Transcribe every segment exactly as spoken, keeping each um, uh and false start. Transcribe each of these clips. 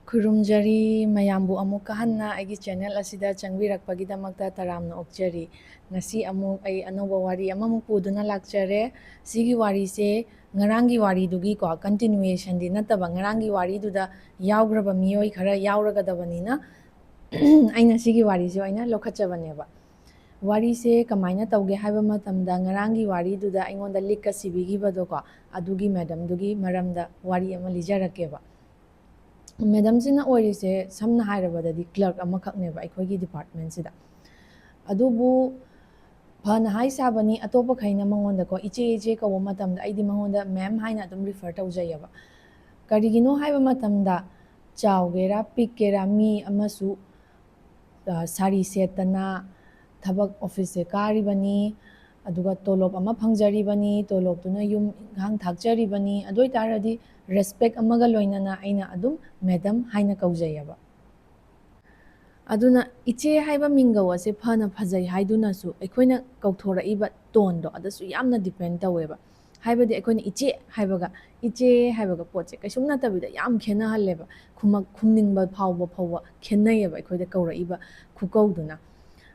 ꯈꯨꯔꯨꯝꯖꯔꯤ ꯃꯌꯥꯝꯕꯨ ꯑꯃꯨꯛꯀ ꯍꯟꯅ ꯑꯩꯒꯤ ꯆꯦꯅꯦꯜ ꯑꯁꯤꯗ ꯆꯪꯕꯤꯔꯛꯄꯒꯤꯗꯃꯛꯇ ꯇꯔꯥꯝꯅ ꯑꯣꯛꯆꯔꯤ꯫ ꯉꯁꯤ ꯑꯃꯨꯛ ꯑꯩ ꯑꯅꯧꯕ ꯋꯥꯔꯤ ꯑꯃꯃꯨꯛ ꯄꯨꯗꯨꯅ ꯂꯥꯛꯆꯔꯦ꯫ ꯁꯤꯒꯤ ꯋꯥꯔꯤꯁꯦ ꯉꯔꯥꯡꯒꯤ ꯋꯥꯔꯤꯗꯨꯒꯤꯀꯣ continuationꯗꯤ ꯅꯠꯇꯕ, ꯉꯔꯥꯡꯒꯤ ꯋꯥꯔꯤꯗꯨꯗ ꯌꯥꯎꯈ꯭ꯔꯕ ꯃꯤꯑꯣꯏ ꯈꯔ ꯌꯥꯎꯔꯒꯗꯕꯅꯤꯅ ꯑꯩꯅ ꯁꯤꯒꯤ ꯋꯥꯔꯤꯁꯦ ꯑꯣꯏꯅ ꯂꯧꯈꯠꯆꯕꯅꯦꯕ꯫ ꯋꯥꯔꯤꯁꯦ ꯀꯃꯥꯏꯅ ꯇꯧꯒꯦ ꯍꯥꯏꯕ ꯃꯇꯝꯗ, ꯉꯔꯥꯡꯒꯤ ꯋꯥꯔꯤꯗꯨꯗ ꯑꯩꯉꯣꯟꯗ ꯂꯤꯛꯀ ꯁꯤꯕꯤꯈꯤꯕꯗꯣꯀꯣ, ꯑꯗꯨꯒꯤ ꯃꯦꯗꯝꯗꯨꯒꯤ ꯃꯔꯝꯗ ꯋꯥꯔꯤ ꯑꯃ ꯂꯤꯖꯔꯛꯀꯦꯕ꯫ ꯃꯦꯗꯝꯁꯤꯅ ꯑꯣꯏꯔꯤꯁꯦ ꯁꯝꯅ ꯍꯥꯏꯔꯕꯗꯗꯤ ꯀ꯭ꯂꯔꯛ ꯑꯃꯈꯛꯅꯦꯕ ꯑꯩꯈꯣꯏꯒꯤ ꯗꯤꯄꯥꯔꯠꯃꯦꯟꯁꯤꯗ꯫ ꯑꯗꯨꯕꯨ ꯐꯅ ꯍꯥꯏ ꯁꯥꯕꯅꯤ, ꯑꯇꯣꯞꯄꯈꯩꯅ ꯃꯉꯣꯟꯗꯀꯣ ꯏꯆꯦ, ꯏꯆꯦ ꯀꯧꯕ ꯃꯇꯝꯗ ꯑꯩꯗꯤ ꯃꯉꯣꯟꯗ ꯃꯦꯝ ꯍꯥꯏꯅ ꯑꯗꯨꯝ ꯔꯤꯐꯔ ꯇꯧꯖꯩꯌꯦꯕ꯫ ꯀꯔꯤꯒꯤꯅꯣ ꯍꯥꯏꯕ ꯃꯇꯝꯗ, ꯆꯥꯎꯒꯦꯔꯥ ꯄꯤꯛꯀꯦꯔꯥ, ꯃꯤ ꯑꯃꯁꯨ ꯑ, ꯁꯥꯔꯤ ꯁꯦꯠꯇꯅ ꯊꯕꯛ ꯑꯣꯐꯤꯁꯁꯦ ꯀꯥꯔꯤꯕꯅꯤ, ꯑꯗꯨꯒ ꯇꯣꯂꯣꯞ ꯑꯃ ꯐꯪꯖꯔꯤꯕꯅꯤ, ꯇꯣꯂꯣꯞꯇꯨꯅ ꯌꯨꯝ ꯏꯟꯈꯥꯡ ꯊꯥꯛꯆꯔꯤꯕꯅꯤ꯫ ꯑꯗꯨ ꯑꯣꯏ ꯇꯥꯔꯗꯤ ꯔꯦꯁꯄꯦꯛ ꯑꯃꯒ ꯂꯣꯏꯅꯅ ꯑꯩꯅ ꯑꯗꯨꯝ ꯃꯦꯗꯝ ꯍꯥꯏꯅ ꯀꯧꯖꯩꯌꯦꯕ꯫ ꯑꯗꯨꯅ ꯏꯆꯦ ꯍꯥꯏꯕ ꯃꯤꯡꯒꯧ ꯑꯁꯦ ꯐꯅ ꯐꯖꯩ ꯍꯥꯏꯗꯨꯅꯁꯨ ꯑꯩꯈꯣꯏꯅ ꯀꯧꯊꯣꯔꯛꯏꯕ ꯇꯣꯟꯗꯣ ꯑꯗꯨꯁꯨ ꯌꯥꯝꯅ ꯗꯤꯄꯦꯟ ꯇꯧꯋꯦꯕ꯫ ꯍꯥꯏꯕꯗꯤ ꯑꯩꯈꯣꯏꯅ ꯏꯆꯦ ꯍꯥꯏꯕꯒ ꯏꯆꯦ ꯍꯥꯏꯕꯒ ꯄꯣꯠꯁꯦ ꯀꯩꯁꯨꯝ ꯅꯠꯇꯕꯤꯗ ꯌꯥꯝ ꯈꯦꯠꯅꯍꯜꯂꯦꯕ꯫ ꯈꯨꯝꯃꯛ-, ꯈꯨꯝꯅꯤꯡꯕ ꯐꯥꯎꯕ ꯐꯥꯎꯕ ꯈꯦꯠꯅꯩꯌꯦꯕ ꯑꯩꯈꯣꯏꯗ ꯀꯧꯔꯛꯏꯕ ꯈꯨꯀꯧꯗꯨꯅ꯫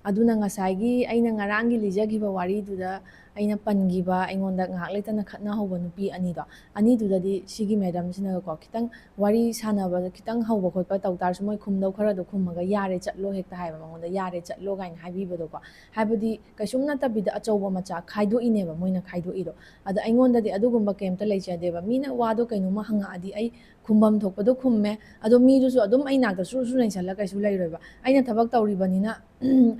ꯑꯗꯨꯅ ꯉꯁꯥꯏꯒꯤ ꯑꯩꯅ ꯉꯔꯥꯡꯒꯤ ꯂꯤꯖꯈꯤꯕ ꯋꯥꯔꯤꯗꯨꯗ ꯑꯩꯅ ꯄꯟꯈꯤꯕ, ꯑꯩꯉꯣꯟꯗ ꯉꯥꯏꯍꯥꯛ ꯂꯩꯇꯅ ꯈꯠꯅꯍꯧꯕ ꯅꯨꯄꯤ ꯑꯅꯤꯗꯣ, ꯑꯅꯤꯗꯨꯗꯗꯤ ꯁꯤꯒꯤ ꯃꯦꯗꯝꯁꯤꯅꯒꯀꯣ ꯈꯤꯇꯪ ꯋꯥꯔꯤ ꯁꯥꯟꯅꯕꯗ ꯈꯤꯇꯪ ꯍꯧꯕ ꯈꯣꯠꯄ ꯇꯧ ꯇꯥꯔꯁꯨ ꯃꯣꯏ ꯈꯨꯝꯗꯧ ꯈꯔꯗꯣ ꯈꯨꯝꯃꯒ "ꯌꯥꯔꯦ ꯆꯠꯂꯣ" ꯍꯦꯛꯇ ꯍꯥꯏꯕ, ꯃꯉꯣꯟꯗ "ꯌꯥꯔꯦ ꯆꯠꯂꯣ" ꯀꯥꯏꯅ ꯍꯥꯏꯕꯤꯕꯗꯣꯀꯣ꯫ ꯍꯥꯏꯕꯗꯤ ꯀꯩꯁꯨꯝ ꯅꯠꯇꯕꯤꯗ ꯑꯆꯧꯕ ꯃꯆꯥ ꯈꯥꯏꯗꯣꯛꯏꯅꯦꯕ ꯃꯣꯏꯅ ꯈꯥꯏꯗꯣꯛꯏꯗꯣ꯫ ꯑꯗ ꯑꯩꯉꯣꯟꯗꯗꯤ ꯑꯗꯨꯒꯨꯝꯕ ꯀꯩꯝꯇ ꯂꯩꯖꯗꯦꯕ꯫ ꯃꯤꯅ ꯋꯥꯗꯣ ꯀꯩꯅꯣꯝꯃ ꯍꯪꯉꯛꯑꯗꯤ ꯑꯩ ꯈꯨꯝꯐꯝ ꯊꯣꯛꯄꯗꯣ ꯈꯨꯝꯃꯦ꯫ ꯑꯗꯣ ꯃꯤꯗꯨꯁꯨ ꯑꯗꯨꯝ ꯑꯩ ꯅꯥꯛꯇ ꯁꯨꯔ ꯁꯨꯔ ꯂꯩꯁꯜꯂ ꯀꯩꯁꯨ ꯂꯩꯔꯣꯏꯕ꯫ ꯑꯩꯅ ꯊꯕꯛ ꯇꯧꯔꯤꯕꯅꯤꯅ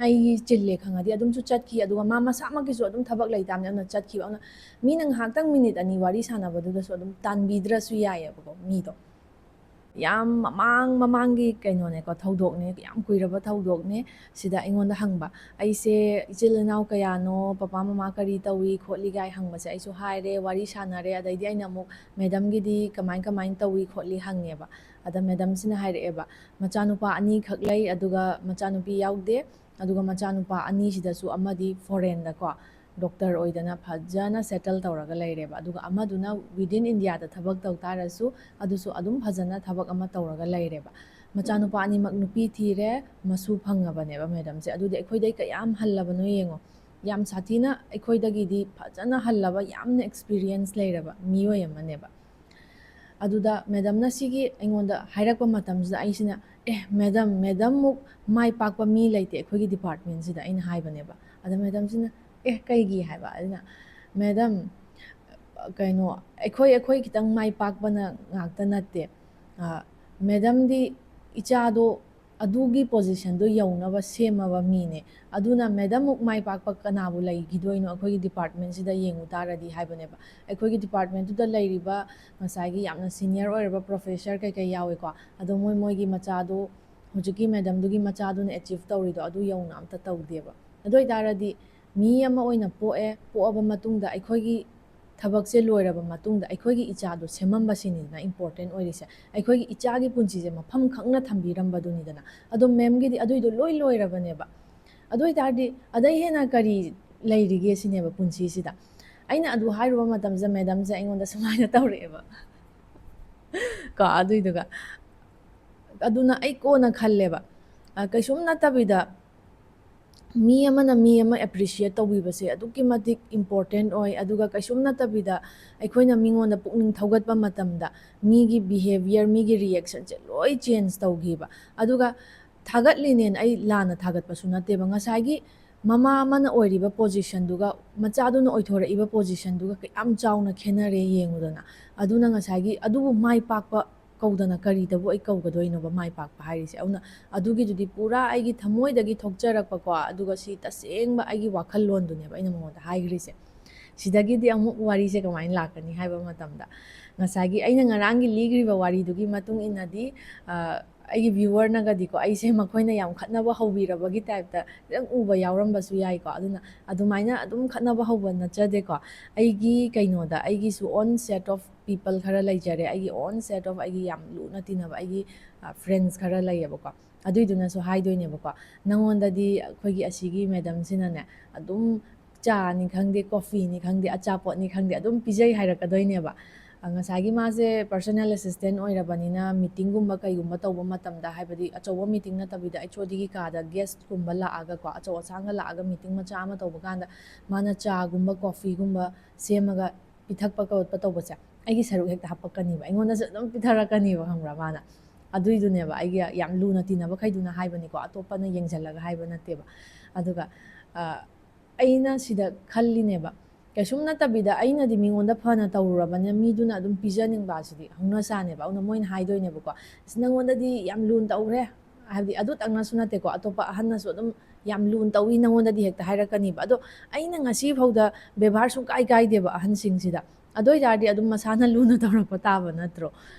ꯑꯩꯒꯤ ꯆꯤꯜꯂꯦ ꯈꯪꯉꯗꯤ ꯑꯗꯨꯝꯁꯨ ꯆꯠꯈꯤ, ꯑꯗꯨꯒ ꯃꯥ ꯃꯁꯥꯃꯛꯀꯤꯁꯨ ꯑꯗꯨꯝ ꯊꯕꯛ ꯂꯩꯇꯥꯕꯅꯤ, ꯑꯗꯨꯅ ꯆꯠꯈꯤꯕ꯫ ꯑꯗꯨꯅ ꯃꯤꯅ ꯉꯥꯏꯍꯥꯛꯇꯪ ꯃꯤꯅꯤꯠ ꯑꯅꯤ ꯋꯥꯔꯤ ꯁꯥꯟꯅꯕꯗꯨꯗꯁꯨ ꯑꯗꯨꯝ ꯇꯥꯟꯕꯤꯗ꯭ꯔꯁꯨ ꯌꯥꯏꯌꯦꯕꯀꯣ ꯃꯤꯗꯣ꯫ ꯌꯥꯝ ꯃꯃꯥꯡ ꯃꯃꯥꯡꯒꯤ ꯀꯩꯅꯣꯅꯦꯀꯣ, ꯊꯧꯗꯣꯛꯅꯦ, ꯌꯥꯝ ꯀꯨꯏꯔꯕ ꯊꯧꯗꯣꯛꯅꯦ꯫ ꯁꯤꯗ ꯑꯩꯉꯣꯟꯗ ꯍꯪꯕ, ꯑꯩꯁꯦ ꯏꯆꯤꯜ ꯏꯅꯥꯎ ꯀꯌꯥꯅꯣ, ꯄꯄꯥ ꯃꯃꯥ ꯀꯔꯤ ꯇꯧꯏ ꯈꯣꯠꯂꯤꯒꯥꯏ ꯍꯪꯕꯁꯦ ꯑꯩꯁꯨ ꯍꯥꯏꯔꯦ, ꯋꯥꯔꯤ ꯁꯥꯟꯅꯔꯦ꯫ ꯑꯗꯩꯗꯤ ꯑꯩꯅ ꯑꯃꯨꯛ ꯃꯦꯗꯝꯒꯤꯗꯤ ꯀꯃꯥꯏ ꯀꯃꯥꯏꯅ ꯇꯧꯏ ꯈꯣꯠꯂꯤ ꯍꯪꯉꯦꯕ꯫ ꯑꯗ ꯃꯦꯗꯝꯁꯤꯅ ꯍꯥꯏꯔꯛꯑꯦꯕ, ꯃꯆꯥꯅꯨꯄꯥ ꯑꯅꯤꯈꯛ ꯂꯩ, ꯑꯗꯨꯒ ꯃꯆꯥꯅꯨꯄꯤ ꯌꯥꯎꯗꯦ, ꯑꯗꯨꯒ ꯃꯆꯥꯅꯨꯄꯥ ꯑꯅꯤꯁꯤꯗꯁꯨ ꯑꯃꯗꯤ ꯐꯣꯔꯦꯟꯗꯀꯣ ꯗꯣꯛꯇꯔ ꯑꯣꯏꯗꯅ ꯐꯖꯅ ꯁꯦꯇꯜ ꯇꯧꯔꯒ ꯂꯩꯔꯦꯕ꯫ ꯑꯗꯨꯒ ꯑꯃꯗꯨꯅ ꯋꯤꯗꯤꯟ ꯏꯟꯗꯤꯌꯥꯗ ꯊꯕꯛ ꯇꯧ ꯇꯥꯔꯁꯨ, ꯑꯗꯨꯁꯨ ꯑꯗꯨꯝ ꯐꯖꯅ ꯊꯕꯛ ꯑꯃ ꯇꯧꯔꯒ ꯂꯩꯔꯦꯕ꯫ ꯃꯆꯥꯅꯨꯄꯥ ꯑꯅꯤꯃꯛ ꯅꯨꯄꯤ ꯊꯤꯔꯦ, ꯃꯁꯨ ꯐꯪꯉꯕꯅꯦꯕ ꯃꯦꯗꯝꯁꯦ꯫ ꯑꯗꯨꯗꯤ ꯑꯩꯈꯣꯏꯗꯩ ꯀꯌꯥꯝ ꯍꯜꯂꯕꯅꯣ ꯌꯦꯡꯉꯣ꯫ ꯌꯥꯝ ꯁꯥꯊꯤꯅ ꯑꯩꯈꯣꯏꯗꯒꯤꯗꯤ ꯐꯖꯅ ꯍꯜꯂꯕ, ꯌꯥꯝꯅ ꯑꯦꯛꯁꯄꯤꯔꯤꯌꯦꯟꯁ ꯂꯩꯔꯕ ꯃꯤꯑꯣꯏ ꯑꯃꯅꯦꯕ꯫ ꯑꯗꯨꯗ ꯃꯦꯗꯝꯅ ꯁꯤꯒꯤ ꯑꯩꯉꯣꯟꯗ ꯍꯥꯏꯔꯛꯄ ꯃꯇꯝꯁꯤꯗ ꯑꯩꯁꯤꯅ, "ꯑꯦ ꯃꯦꯗꯝ, ꯃꯦꯗꯝꯃꯨꯛ ꯃꯥꯏ ꯄꯥꯛꯄ ꯃꯤ ꯂꯩꯇꯦ ꯑꯩꯈꯣꯏꯒꯤ ꯗꯤꯄꯥꯔꯠꯃꯦꯟꯁꯤꯗ," ꯑꯩꯅ ꯍꯥꯏꯕꯅꯦꯕ꯫ ꯑꯗ ꯃꯦꯗꯝꯁꯤꯅ, "ꯑꯦ ꯀꯩꯒꯤ?" ꯍꯥꯏꯕ꯫ ꯑꯩꯅ, "ꯃꯦꯗꯝ, ꯀꯩꯅꯣ, ꯑꯩꯈꯣꯏ, ꯑꯩꯈꯣꯏ ꯈꯤꯇꯪ ꯃꯥꯏ ꯄꯥꯛꯄꯅ ꯉꯥꯛꯇ ꯅꯠꯇꯦ꯫ ꯑ, ꯃꯦꯗꯝꯗꯤ ꯏꯆꯥꯗꯣ ꯑꯗꯨꯒꯤ ꯄꯣꯖꯤꯁꯟꯗꯣ ꯌꯧꯅꯕ ꯁꯦꯝꯃꯕ ꯃꯤꯅꯦ꯫ ꯑꯗꯨꯅ ꯃꯦꯗꯝꯃꯨꯛ ꯃꯥꯏ ꯄꯥꯛꯄ ꯀꯅꯥꯕꯨ ꯂꯩꯈꯤꯗꯣꯏꯅꯣ ꯑꯩꯈꯣꯏꯒꯤ ꯗꯤꯄꯥꯔꯠꯃꯦꯟꯁꯤꯗ ꯌꯦꯡꯉꯨ ꯇꯥꯔꯗꯤ?" ꯍꯥꯏꯕꯅꯦꯕ꯫ ꯑꯩꯈꯣꯏꯒꯤ ꯗꯤꯄꯥꯔꯠꯃꯦꯟꯇꯨꯗ ꯂꯩꯔꯤꯕ ꯉꯁꯥꯏꯒꯤ ꯌꯥꯝꯅ ꯁꯤꯅꯤꯌꯔ ꯑꯣꯏꯔꯕ ꯄ꯭ꯔꯣꯐꯦꯁꯔ ꯀꯩꯀꯩ ꯌꯥꯎꯋꯦꯀꯣ꯫ ꯑꯗꯣ ꯃꯣꯏ, ꯃꯣꯏꯒꯤ ꯃꯆꯥꯗꯣ, ꯍꯧꯖꯤꯛꯀꯤ ꯃꯦꯗꯝꯗꯨꯒꯤ ꯃꯆꯥꯗꯨꯅ ꯑꯦꯆꯤꯞ ꯇꯧꯔꯤꯗꯣ ꯑꯗꯨ ꯌꯧꯅ ꯑꯝꯇ ꯇꯧꯗꯦꯕ꯫ ꯑꯗꯨ ꯑꯣꯏ ꯇꯥꯔꯗꯤ ꯃꯤ ꯑꯃ ꯑꯣꯏꯅ ꯄꯣꯛꯑꯦ, ꯄꯣꯛꯑꯕ ꯃꯇꯨꯡꯗ ꯑꯩꯈꯣꯏꯒꯤ ꯊꯕꯛꯁꯦ ꯂꯣꯏꯔꯕ ꯃꯇꯨꯡꯗ ꯑꯩꯈꯣꯏꯒꯤ ꯏꯆꯥꯗꯣ ꯁꯦꯝꯃꯝꯕꯁꯤꯅꯤꯗꯅ ꯏꯝꯄꯣꯔꯇꯦꯟ ꯑꯣꯏꯔꯤꯁꯦ꯫ ꯑꯩꯈꯣꯏꯒꯤ ꯏꯆꯥꯒꯤ ꯄꯨꯟꯁꯤꯁꯦ ꯃꯐꯝ ꯈꯪꯅ ꯊꯝꯕꯤꯔꯝꯕꯗꯨꯅꯤꯗꯅ꯫ ꯑꯗꯣ ꯃꯦꯝꯒꯤꯗꯤ ꯑꯗꯨꯏꯗꯣ ꯂꯣꯏ ꯂꯣꯏꯔꯕꯅꯦꯕ꯫ ꯑꯗꯨ ꯑꯣꯏ ꯇꯥꯔꯗꯤ ꯑꯗꯩ ꯍꯦꯟꯅ ꯀꯔꯤ ꯂꯩꯔꯤꯒꯦ ꯁꯤꯅꯦꯕ ꯄꯨꯟꯁꯤꯁꯤꯗ꯫ ꯑꯩꯅ ꯑꯗꯨ ꯍꯥꯏꯔꯨꯕ ꯃꯇꯝꯁꯤꯗ ꯃꯦꯗꯝꯁꯦ ꯑꯩꯉꯣꯟꯗ ꯁꯨꯃꯥꯏꯅ ꯇꯧꯔꯛꯑꯦꯕ꯫ ꯀꯣ, ꯑꯗꯨꯏꯗꯨꯒ ꯑꯗꯨꯅ ꯑꯩ ꯀꯣꯟꯅ ꯈꯜꯂꯦꯕ, ꯑ, ꯀꯩꯁꯨꯝ ꯅꯠꯇꯕꯤꯗ ꯃꯤ ꯑꯃꯅ ꯃꯤ ꯑꯃ ꯑꯦꯄ꯭ꯔꯤꯁꯤꯌꯦꯠ ꯇꯧꯕꯤꯕꯁꯦ ꯑꯗꯨꯛꯀꯤ ꯃꯇꯤꯛ ꯏꯝꯄꯣꯔꯇꯦꯟ ꯑꯣꯏ꯫ ꯑꯗꯨꯒ ꯀꯩꯁꯨꯝ ꯅꯠꯇꯕꯤꯗ ꯑꯩꯈꯣꯏꯅ ꯃꯤꯉꯣꯟꯗ ꯄꯨꯛꯅꯤꯡ ꯊꯧꯒꯠꯄ ꯃꯇꯝꯗ ꯃꯤꯒꯤ ꯕꯤꯍꯦꯕꯤꯌꯔ, ꯃꯤꯒꯤ ꯔꯤꯌꯦꯛꯁꯟꯁꯦ ꯂꯣꯏ ꯆꯦꯟꯖ ꯇꯧꯈꯤꯕ꯫ ꯑꯗꯨꯒ ꯊꯥꯒꯠꯂꯤꯅꯦꯅ ꯑꯩ ꯂꯥꯟꯅ ꯊꯥꯒꯠꯄꯁꯨ ꯅꯠꯇꯦꯕ꯫ ꯉꯁꯥꯏꯒꯤ ꯃꯃꯥ ꯑꯃꯅ ꯑꯣꯏꯔꯤꯕ ꯄꯣꯖꯤꯁꯟꯗꯨꯒ ꯃꯆꯥꯗꯨꯅ ꯑꯣꯏꯊꯣꯔꯛꯏꯕ ꯄꯣꯖꯤꯁꯟꯗꯨꯒ ꯀꯌꯥꯝ ꯆꯥꯎꯅ ꯈꯦꯠꯅꯔꯦ ꯌꯦꯡꯉꯨꯗꯅ꯫ ꯑꯗꯨꯅ ꯉꯁꯥꯏꯒꯤ ꯑꯗꯨꯕꯨ ꯃꯥꯏ ꯄꯥꯛꯄ ꯀꯧꯗꯅ ꯀꯔꯤꯗꯕꯨ ꯑꯩ ꯀꯧꯒꯗꯣꯏꯅꯣꯕ ꯃꯥꯏ ꯄꯥꯛꯄ ꯍꯥꯏꯔꯤꯁꯦ? ꯑꯗꯨꯅ ꯑꯗꯨꯒꯤꯗꯨꯗꯤ ꯄꯨꯔꯥ ꯑꯩꯒꯤ ꯊꯃꯣꯏꯗꯒꯤ ꯊꯣꯛꯆꯔꯛꯄꯀꯣ, ꯑꯗꯨꯒ ꯁꯤ ꯇꯁꯦꯡꯕ ꯑꯩꯒꯤ ꯋꯥꯈꯜꯂꯣꯟꯗꯨꯅꯦꯕ ꯑꯩꯅ ꯃꯉꯣꯟꯗ ꯍꯥꯏꯈ꯭ꯔꯤꯁꯦ꯫ ꯁꯤꯗꯒꯤꯗꯤ ꯑꯃꯨꯛ ꯋꯥꯔꯤꯁꯦ ꯀꯃꯥꯏꯅ ꯂꯥꯛꯀꯅꯤ ꯍꯥꯏꯕ ꯃꯇꯝꯗ, ꯉꯁꯥꯏꯒꯤ ꯑꯩꯅ ꯉꯔꯥꯡꯒꯤ ꯂꯤꯈ꯭ꯔꯤꯕ ꯋꯥꯔꯤꯗꯨꯒꯤ ꯃꯇꯨꯡ ꯏꯟꯅꯗꯤ, ꯑ, ꯑꯩꯒꯤ ꯚ꯭ꯌꯨꯋꯔꯅꯒꯗꯤꯀꯣ, ꯑꯩꯁꯦ ꯃꯈꯣꯏꯅ ꯌꯥꯝ ꯈꯠꯅꯕ ꯍꯧꯕꯤꯔꯕꯒꯤ ꯇꯥꯏꯞꯇ ꯈꯤꯇꯪ ꯎꯕ ꯌꯥꯎꯔꯝꯕꯁꯨ ꯌꯥꯏꯀꯣ꯫ ꯑꯗꯨꯅ ꯑꯗꯨꯃꯥꯏꯅ ꯑꯗꯨꯝ ꯈꯠꯅꯕ ꯍꯧꯕ ꯅꯠꯆꯗꯦꯀꯣ꯫ ꯑꯩꯒꯤ ꯀꯩꯅꯣꯗ, ꯑꯩꯒꯤꯁꯨ own set of people ꯈꯔ ꯂꯩꯖꯔꯦ, ꯑꯩꯒꯤ own set of ꯑꯩꯒꯤ ꯌꯥꯝ ꯂꯨꯅ ꯇꯤꯟꯅꯕ ꯑꯩꯒꯤ, ꯑ, ꯐ꯭ꯔꯦꯟꯁ ꯈꯔ ꯂꯩꯌꯦꯕꯀꯣ꯫ ꯑꯗꯨꯏꯗꯨꯅꯁꯨ ꯍꯥꯏꯗꯣꯏꯅꯦꯕꯀꯣ, "ꯅꯉꯣꯟꯗꯗꯤ ꯑꯩꯈꯣꯏꯒꯤ ꯑꯁꯤꯒꯤ ꯃꯦꯗꯝꯁꯤꯅꯅꯦ ꯑꯗꯨꯝ ꯆꯥꯅꯤ ꯈꯪꯗꯦ, ꯀꯣꯐꯤꯅꯤ ꯈꯪꯗꯦ, ꯑꯆꯥꯄꯣꯠꯅꯤ ꯈꯪꯗꯦ, ꯑꯗꯨꯝ ꯄꯤꯖꯩ ꯍꯥꯏꯔꯛꯀꯗꯣꯏꯅꯦꯕ꯫ ꯑ, ꯉꯁꯥꯏꯒꯤ ꯃꯥꯁꯦ personal assistant ꯑꯣꯏꯔꯕꯅꯤꯅ, meetingꯒꯨꯝꯕ ꯀꯩꯒꯨꯝꯕ ꯇꯧꯕ ꯃꯇꯝꯗ, ꯍꯥꯏꯕꯗꯤ ꯑꯆꯧꯕ meeting ꯅꯠꯇꯕꯤꯗ, H O Dꯒꯤ ꯀꯥꯗ guestꯀꯨꯝꯕ ꯂꯥꯛꯑꯒꯀꯣ, ꯑꯆꯧ ꯑꯁꯥꯡꯒ ꯂꯥꯛꯑꯒ meeting ꯃꯆꯥ ꯑꯃ ꯇꯧꯕ ꯀꯥꯟꯗ, ꯃꯥꯅ ꯆꯥꯒꯨꯝꯕ, ꯀꯣꯐꯤꯒꯨꯝꯕ ꯁꯦꯝꯃꯒ ꯄꯤꯊꯛꯄ ꯈꯣꯠꯄ ꯇꯧꯕꯁꯦ, ꯑꯩꯒꯤ ꯁꯔꯨꯛ ꯍꯦꯛꯇ ꯍꯥꯄꯛꯀꯅꯤꯕ, ꯑꯩꯉꯣꯟꯗꯁꯨ ꯑꯗꯨꯝ ꯄꯤꯊꯔꯛꯀꯅꯤꯕ, ꯈꯪꯕ꯭ꯔꯥ? ꯃꯥꯅ ꯑꯗꯨꯏꯗꯨꯅꯦꯕ, ꯑꯩꯒꯤ ꯌꯥꯝ ꯂꯨꯅ ꯇꯤꯟꯅꯕꯈꯩꯗꯨꯅ ꯍꯥꯏꯕꯅꯤꯀꯣ, ꯑꯇꯣꯞꯄꯅ ꯌꯦꯡꯁꯤꯜꯂꯒ ꯍꯥꯏꯕ ꯅꯠꯇꯦꯕ꯫ ꯑꯗꯨꯒ, ꯑ, ꯑꯩꯅ ꯁꯤꯗ ꯈꯜꯂꯤꯅꯦꯕ, ꯀꯩꯁꯨꯝ ꯅꯠꯇꯕꯤꯗ ꯑꯩꯅꯗꯤ ꯃꯤꯉꯣꯟꯗ ꯐꯅ ꯇꯧꯔꯨꯔꯕꯅꯤꯅ, ꯃꯤꯗꯨꯅ ꯑꯗꯨꯝ ꯄꯤꯖꯅꯤꯡꯕ ꯑꯁꯤꯗꯤ ꯍꯧꯅꯁꯥꯅꯦꯕ꯫ ꯑꯗꯨꯅ ꯃꯣꯏꯅ ꯍꯥꯏꯗꯣꯏꯅꯦꯕꯀꯣ, "ꯑꯁ, ꯅꯪꯉꯣꯟꯗꯗꯤ ꯌꯥꯝ ꯂꯨꯅ ꯇꯧꯈ꯭ꯔꯦ", ꯍꯥꯏꯕꯗꯤ ꯑꯗꯨꯇꯪꯅꯁꯨ ꯅꯠꯇꯦꯀꯣ, ꯑꯇꯣꯞꯄ ꯑꯍꯟꯅꯁꯨ ꯑꯗꯨꯝ "ꯌꯥꯝ ꯂꯨꯅ ꯇꯧꯏ ꯅꯪꯉꯣꯟꯗꯗꯤ" ꯍꯦꯛꯇ ꯍꯥꯏꯔꯛꯀꯅꯤꯕ꯫ ꯑꯗꯣ ꯑꯩꯅ ꯉꯁꯤ ꯐꯥꯎꯗ ꯕꯦꯕꯥꯔ ꯁꯨꯡꯀꯥꯏ ꯀꯥꯏꯗꯦꯕ ꯑꯍꯟꯁꯤꯡꯁꯤꯗ꯫ ꯑꯗꯨ ꯑꯣꯏ ꯇꯥꯔꯗꯤ ꯑꯗꯨꯝ ꯃꯁꯥꯅ ꯂꯨꯅ ꯇꯧꯔꯛꯄ ꯇꯥꯕ ꯅꯠꯇ꯭ꯔꯣ?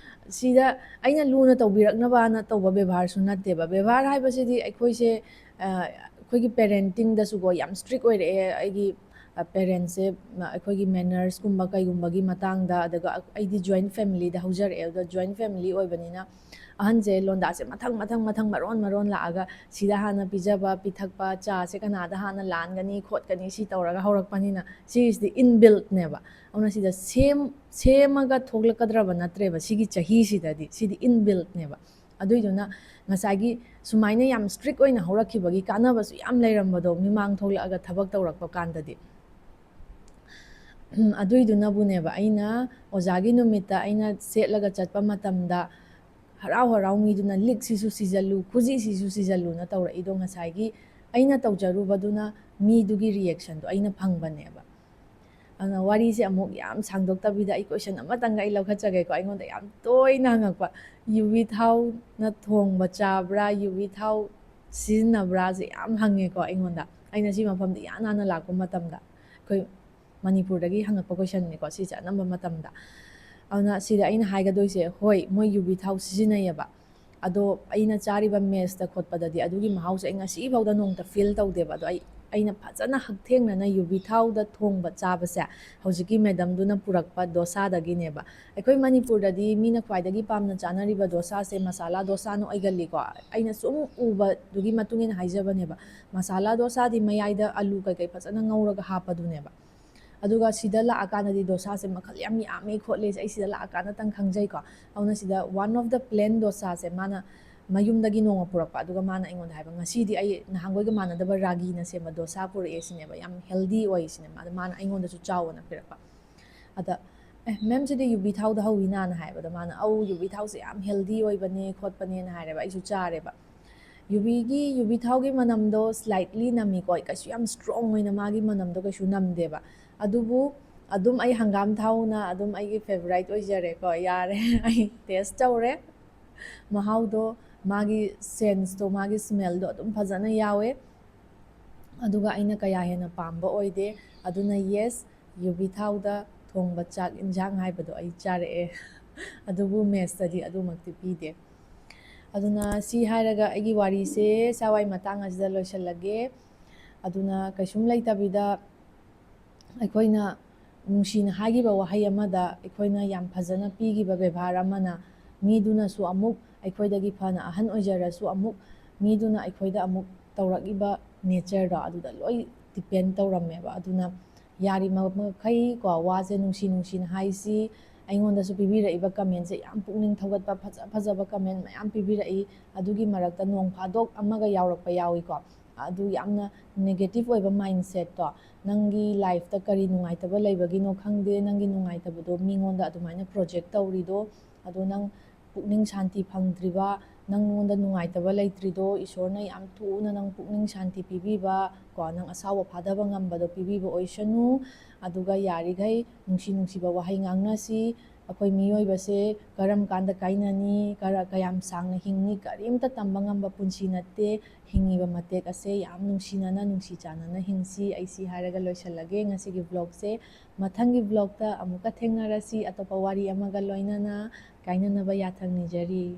ꯁꯤꯗ ꯑꯩꯅ ꯂꯨꯅ ꯇꯧꯕꯤꯔꯛꯅꯕꯅ ꯇꯧꯕ ꯕꯦꯕꯥꯔꯁꯨ ꯅꯠꯇꯦꯕ꯫ ꯕꯦꯕꯥꯔ ꯍꯥꯏꯕꯁꯤꯗꯤ ꯑꯩꯈꯣꯏꯁꯦ, ꯑ, ꯑꯩꯈꯣꯏꯒꯤ parentingꯗꯁꯨꯀꯣ ꯌꯥꯝ strict ꯑꯣꯏꯔꯛꯑꯦ꯫ ꯑꯩꯒꯤ, ꯑ, parentsꯁꯦ, ꯑ, ꯑꯩꯈꯣꯏꯒꯤ mannersꯀꯨꯝꯕ ꯀꯩꯒꯨꯝꯕꯒꯤ ꯃꯇꯥꯡꯗ, ꯑꯗꯨꯒ ꯑꯩꯗꯤ joint familyꯗ ꯍꯧꯖꯔꯛꯑꯦ꯫ ꯑꯗꯨꯒ joint family ꯑꯣꯏꯕꯅꯤꯅ ꯑꯍꯟꯁꯦ ꯂꯣꯟꯗꯥꯁꯦ ꯃꯊꯪ, ꯃꯊꯪ, ꯃꯊꯪ ꯃꯔꯣꯟ, ꯃꯔꯣꯟ ꯂꯥꯛꯑꯒ ꯁꯤꯗ ꯍꯥꯟꯅ ꯄꯤꯖꯕ, ꯄꯤꯊꯛꯄ, ꯆꯥꯁꯦ ꯀꯅꯥꯗ ꯍꯥꯟꯅ ꯂꯥꯟꯒꯅꯤ, ꯈꯣꯠꯀꯅꯤ, ꯁꯤ ꯇꯧꯔꯒ ꯍꯧꯔꯛꯄꯅꯤꯅ ꯁꯤꯒꯤꯁꯤꯗꯤ inbuiltꯅꯦꯕ꯫ ꯑꯗꯨꯅ ꯁꯤꯗ ꯁꯦꯝ-, ꯁꯦꯝꯃꯒ ꯊꯣꯛꯂꯛꯀꯗ꯭ꯔꯕ ꯅꯠꯇ꯭ꯔꯦꯕ ꯁꯤꯒꯤ ꯆꯍꯤꯁꯤꯗꯗꯤ, ꯁꯤꯗꯤ inbuiltꯅꯦꯕ꯫ ꯑꯗꯨꯏꯗꯨꯅ ꯉꯁꯥꯏꯒꯤ ꯁꯨꯃꯥꯏꯅ ꯌꯥꯝ strict ꯑꯣꯏꯅ ꯍꯧꯔꯛꯈꯤꯕꯒꯤ ꯀꯥꯟꯅꯕꯁꯨ ꯌꯥꯝ ꯂꯩꯔꯝꯕꯗꯣ, ꯃꯤꯃꯥꯡ ꯊꯣꯛꯂꯛꯑꯒ ꯊꯕꯛ ꯇꯧꯔꯛꯄ ꯀꯥꯟꯗꯗꯤ꯫ ꯎꯝ, ꯑꯗꯨꯏꯗꯨꯅꯕꯨꯅꯦꯕ, ꯑꯩꯅ ꯑꯣꯖꯥꯒꯤ ꯅꯨꯃꯤꯠꯇ ꯑꯩꯅ ꯁꯦꯠꯂꯒ ꯆꯠꯄ ꯃꯇꯝꯗ ꯍꯔꯥꯎ ꯍꯔꯥꯎ ꯃꯤꯗꯨꯅ "ꯂꯤꯛꯁꯤꯁꯨ ꯁꯤꯖꯜꯂꯨ, ꯈꯨꯖꯤꯁꯤꯁꯨ ꯁꯤꯖꯜꯂꯨꯅ" ꯇꯧꯔꯛꯏꯗꯣ, ꯉꯁꯥꯏꯒꯤ ꯑꯩꯅ ꯇꯧꯖꯔꯨꯕꯗꯨꯅ ꯃꯤꯗꯨꯒꯤ reactionꯗꯣ ꯑꯩꯅ ꯐꯪꯕꯅꯦꯕ꯫ ꯑꯗꯨꯅ ꯋꯥꯔꯤꯁꯦ ꯑꯃꯨꯛ ꯌꯥꯝ ꯁꯥꯡꯗꯣꯛꯇꯕꯤꯗ ꯑꯩ question ꯑꯃꯇꯪꯒ ꯑꯩ ꯂꯧꯈꯠꯆꯒꯦꯀꯣ꯫ ꯑꯩꯉꯣꯟꯗ ꯌꯥꯝ ꯇꯣꯏꯅ ꯍꯪꯉꯛꯄ, "ꯌꯨꯕꯤ ꯊꯥꯎꯅ ꯊꯣꯡꯕ ꯆꯥꯕ꯭ꯔꯥ? ꯌꯨꯕꯤ ꯊꯥꯎ ꯁꯤꯖꯤꯟꯅꯕ꯭ꯔꯥ?" ꯁꯦ ꯌꯥꯝ ꯍꯪꯉꯦꯀꯣ ꯑꯩꯉꯣꯟꯗ꯫ ꯑꯩꯅ ꯁꯤ ꯃꯐꯝꯗ ꯏꯍꯥꯟ ꯍꯥꯟꯅ ꯂꯥꯛꯄ ꯃꯇꯝꯗ꯫ ꯑꯩꯈꯣꯏ ꯃꯅꯤꯄꯨꯔꯗꯒꯤ ꯍꯪꯉꯛꯄ questionꯅꯤꯀꯣ ꯁꯤꯁꯦ ꯑꯅꯝꯕ ꯃꯇꯝꯗ꯫ ꯑꯗꯨꯅ ꯁꯤꯗ ꯑꯩꯅ ꯍꯥꯏꯒꯗꯣꯏꯁꯦ, ꯍꯣꯏ, ꯃꯣꯏ ꯌꯨꯕꯤ ꯊꯥꯎ ꯁꯤꯖꯤꯟꯅꯩꯌꯦꯕ꯫ ꯑꯗꯣ ꯑꯩꯅ ꯆꯥꯔꯤꯕ messꯇ ꯈꯣꯠꯄꯗꯗꯤ ꯑꯗꯨꯒꯤ ꯃꯍꯥꯎꯁꯦ ꯑꯩ ꯉꯁꯤꯐꯥꯎꯗ ꯅꯣꯡꯃꯇ feel ꯇꯧꯗꯦꯕ꯫ ꯑꯗꯣ ꯑꯩ ꯑꯩꯅ ꯐꯖꯅ ꯍꯛꯊꯦꯡꯅꯅ ꯌꯨꯕꯤ ꯊꯥꯎꯗ ꯊꯣꯡꯕ ꯆꯥꯕꯁꯦ ꯍꯧꯖꯤꯛꯀꯤ ꯃꯦꯗꯝꯗꯨꯅ ꯄꯨꯔꯛꯄ ꯗꯣꯁꯥꯗꯒꯤꯅꯦꯕ꯫ ꯑꯩꯈꯣꯏ ꯃꯅꯤꯄꯨꯔꯗꯗꯤ ꯃꯤꯅ ꯈ꯭ꯋꯥꯏꯗꯒꯤ ꯄꯥꯝꯅ ꯆꯥꯅꯔꯤꯕ ꯗꯣꯁꯥꯁꯦ ꯃꯁꯥꯂꯥ ꯗꯣꯁꯥꯅ ꯑꯣꯏꯒꯜꯂꯤꯀꯣ꯫ ꯑꯩꯅ ꯁꯨꯝ ꯎꯕꯗꯨꯒꯤ ꯃꯇꯨꯡ ꯏꯟꯅ ꯍꯥꯏꯖꯕꯅꯦꯕ꯫ ꯃꯁꯥꯂꯥ ꯗꯣꯁꯥꯗꯤ ꯃꯌꯥꯏꯗ ꯑꯂꯨ ꯀꯩꯀꯩ ꯐꯖꯅ ꯉꯧꯔꯒ ꯍꯥꯞꯄꯗꯨꯅꯦꯕ꯫ ꯑꯗꯨꯒ ꯁꯤꯗ ꯂꯥꯛꯑꯀꯥꯟꯗꯗꯤ ꯗꯣꯁꯥꯁꯦ ꯃꯈꯜ ꯌꯥꯝ ꯌꯥꯝꯃꯦ ꯈꯣꯠꯂꯦ, ꯑꯩ ꯁꯤꯗ ꯂꯥꯛꯑꯀꯥꯟꯗꯇꯪ ꯈꯪꯖꯩꯀꯣ꯫ ꯑꯗꯨꯅ ꯁꯤꯗ one of the plain ꯗꯣꯁꯥꯁꯦ ꯃꯥꯅ ꯃꯌꯨꯝꯗꯒꯤ ꯅꯣꯡꯃ ꯄꯨꯔꯛꯄ, ꯑꯗꯨꯒ ꯃꯥꯅ ꯑꯩꯉꯣꯟꯗ ꯍꯥꯏꯕ, "ꯉꯁꯤꯗꯤ ꯑꯩ ꯅꯍꯥꯟꯈꯣꯏꯒ ꯃꯥꯟꯅꯗꯕ ꯔꯥꯒꯤꯅ ꯁꯦꯝꯕ ꯗꯣꯁꯥ ꯄꯨꯔꯛꯑꯦ" ꯁꯤꯅꯦꯕ, "ꯌꯥꯝ healthy ꯑꯣꯏ" ꯁꯤꯅꯦ꯫ ꯑꯗ ꯃꯥꯅ ꯑꯩꯉꯣꯟꯗꯁꯨ ꯆꯥꯎꯑꯣꯅ ꯄꯤꯔꯛꯄ꯫ ꯑꯗ, "ꯑꯦ, ꯃꯦꯝ, ꯁꯤꯗꯤ ꯌꯨꯕꯤ ꯊꯥꯎꯗ ꯍꯧꯋꯤꯅꯥꯅ" ꯍꯥꯏꯕꯗ ꯃꯥꯅ, "ꯑꯧ, ꯌꯨꯕꯤ ꯊꯥꯎꯁꯦ ꯌꯥꯝ healthy ꯑꯣꯏꯕꯅꯦ ꯈꯣꯠꯄꯅꯦꯅ" ꯍꯥꯏꯔꯦꯕ꯫ ꯑꯩꯁꯨ ꯆꯥꯔꯦꯕ꯫ ꯌꯨꯕꯤꯒꯤ, ꯌꯨꯕꯤ ꯊꯥꯎꯒꯤ ꯃꯅꯝꯗꯣ slightly ꯅꯝꯃꯤꯀꯣ, ꯀꯩꯁꯨ ꯌꯥꯝ strong ꯑꯣꯏꯅ ꯃꯥꯒꯤ ꯃꯅꯝꯗꯣ ꯀꯩꯁꯨ ꯅꯝꯗꯦꯕ꯫ ꯑꯗꯨꯕꯨ ꯑꯗꯨꯝ ꯑꯩ ꯍꯪꯒꯥꯝ ꯊꯥꯎꯅ ꯑꯗꯨꯝ ꯑꯩꯒꯤ favourite ꯑꯣꯏꯖꯔꯦꯀꯣ, ꯌꯥꯔꯦ꯫ ꯑꯩ taste ꯇꯧꯔꯦ꯫ ꯃꯍꯥꯎꯗꯣ, ꯃꯥꯒꯤ sense ꯇꯣ, ꯃꯥꯒꯤ smell ꯗꯣ ꯑꯗꯨꯝ ꯐꯖꯅ ꯌꯥꯎꯋꯦ꯫ ꯑꯗꯨꯒ ꯑꯩꯅ ꯀꯌꯥ ꯍꯦꯟꯅ ꯄꯥꯝꯕ ꯑꯣꯏꯗꯦ꯫ ꯑꯗꯨꯅ yes, ꯌꯨꯕꯤ ꯊꯥꯎꯗ ꯊꯣꯡꯕ ꯆꯥꯛ ꯏꯟꯖꯥꯡ ꯍꯥꯏꯕꯗꯣ ꯑꯩ ꯆꯥꯔꯛꯑꯦ꯫ ꯑꯗꯨꯕꯨ mess ꯇꯗꯤ ꯑꯗꯨꯃꯛꯇꯤ ꯄꯤꯗꯦ꯫ ꯑꯗꯨꯅ ꯁꯤ ꯍꯥꯏꯔꯒ ꯑꯩꯒꯤ ꯋꯥꯔꯤꯁꯦ ꯁ꯭ꯋꯥꯏ ꯃꯇꯥꯡ ꯑꯁꯤꯗ ꯂꯣꯏꯁꯤꯜꯂꯒꯦ꯫ ꯑꯗꯨꯅ ꯀꯩꯁꯨꯝ ꯂꯩꯇꯕꯤꯗ, ꯑꯩꯈꯣꯏꯅ ꯅꯨꯡꯁꯤꯅ ꯍꯥꯏꯈꯤꯕ ꯋꯥꯍꯩ ꯑꯃꯗ, ꯑꯩꯈꯣꯏꯅ ꯌꯥꯝ ꯐꯖꯅ ꯄꯤꯈꯤꯕ ꯕꯦꯕꯥꯔ ꯑꯃꯅ, ꯃꯤꯗꯨꯅꯁꯨ ꯑꯃꯨꯛ ꯑꯩꯈꯣꯏꯗꯒꯤ ꯐꯅ ꯑꯍꯟ ꯑꯣꯏꯖꯔꯁꯨ ꯑꯃꯨꯛ ꯃꯤꯗꯨꯅ ꯑꯩꯈꯣꯏꯗ ꯑꯃꯨꯛ ꯇꯧꯔꯛꯏꯕ nature ꯗꯣ, ꯑꯗꯨꯗ ꯂꯣꯏ depend ꯇꯧꯔꯝꯃꯦꯕ꯫ ꯑꯗꯨꯅ ꯌꯥꯔꯤꯕ ꯃꯈꯩ ꯀꯣ, ꯋꯥꯁꯦ ꯅꯨꯡꯁꯤ ꯅꯨꯡꯁꯤꯅ ꯍꯥꯏꯁꯤ꯫ ꯑꯩꯉꯣꯟꯗꯁꯨ ꯄꯤꯕꯤꯔꯛꯏꯕ comment ꯁꯦ ꯌꯥꯝ ꯄꯨꯛꯅꯤꯡ ꯊꯧꯒꯠꯄ, ꯐꯖ ꯐꯖꯕ comment ꯃꯌꯥꯝ ꯄꯤꯕꯤꯔꯛꯏ꯫ ꯑꯗꯨꯒꯤ ꯃꯔꯛꯇ ꯅꯣꯡ ꯐꯥꯗꯣꯛ ꯑꯃꯒ ꯌꯥꯎꯔꯛꯄ ꯌꯥꯎꯏꯀꯣ꯫ ꯑꯗꯨ ꯌꯥꯝꯅ negative ꯑꯣꯏꯕ mindset ꯇꯣ, ꯅꯪꯒꯤ life ꯇ ꯀꯔꯤ ꯅꯨꯡꯉꯥꯏꯇꯕ ꯂꯩꯕꯒꯤꯅꯣ ꯈꯪꯗꯦ, ꯅꯪꯒꯤ ꯅꯨꯡꯉꯥꯏꯇꯕꯗꯣ ꯃꯤꯉꯣꯟꯗ ꯑꯗꯨꯃꯥꯏꯅ project ꯇꯧꯔꯤꯗꯣ, ꯑꯗꯣ ꯅꯪ ꯄꯨꯛꯅꯤꯡ ꯁꯥꯟꯇꯤ ꯐꯪꯗ꯭ꯔꯤꯕ, ꯅꯪꯉꯣꯟꯗ ꯅꯨꯡꯉꯥꯏꯇꯕ ꯂꯩꯇ꯭ꯔꯤꯗꯣ, ꯏꯁꯣꯔꯅ ꯌꯥꯝ ꯊꯨꯅ ꯅꯪ ꯄꯨꯛꯅꯤꯡ ꯁꯥꯟꯇꯤ ꯄꯤꯕꯤꯕ, ꯀꯣ, ꯅꯪ ꯑꯁꯥꯎꯕ ꯐꯥꯊꯕ ꯉꯝꯕꯗꯣ ꯄꯤꯕꯤꯕ ꯑꯣꯏꯁꯅꯨ꯫ ꯑꯗꯨꯒ ꯌꯥꯔꯤꯈꯩ ꯅꯨꯡꯁꯤ ꯅꯨꯡꯁꯤꯕ ꯋꯥꯍꯩ ꯉꯥꯡꯅꯁꯤ꯫ ꯑꯩꯈꯣꯏ ꯃꯤꯑꯣꯏꯕꯁꯦ ꯀꯔꯝ ꯀꯥꯟꯗ ꯀꯥꯏꯅꯅꯤ, ꯀꯔ-, ꯀꯌꯥꯝ ꯁꯥꯡꯅ ꯍꯤꯡꯅꯤ, ꯀꯔꯤꯝꯇ ꯇꯝꯕ ꯉꯝꯕ ꯄꯨꯟꯁꯤ ꯅꯠꯇꯦ꯫ ꯍꯤꯡꯉꯤꯕ ꯃꯇꯦꯛ ꯑꯁꯦ ꯌꯥꯝ ꯅꯨꯡꯁꯤꯅꯅ, ꯅꯨꯡꯁꯤ ꯆꯥꯟꯅꯅ ꯍꯤꯡꯁꯤ꯫ ꯑꯩ ꯁꯤ ꯍꯥꯏꯔꯒ ꯂꯣꯏꯁꯤꯜꯂꯒꯦ ꯉꯁꯤꯒꯤ vlog ꯁꯦ꯫ ꯃꯊꯪꯒꯤ vlog ꯇ ꯑꯃꯨꯛꯀ ꯊꯦꯡꯅꯔꯁꯤ, ꯑꯇꯣꯞꯄ ꯋꯥꯔꯤ ꯑꯃꯒ ꯂꯣꯏꯅꯅ꯫ ꯀꯥꯏꯅꯅꯕ ꯌꯥꯊꯪ ꯅꯤꯖꯔꯤ꯫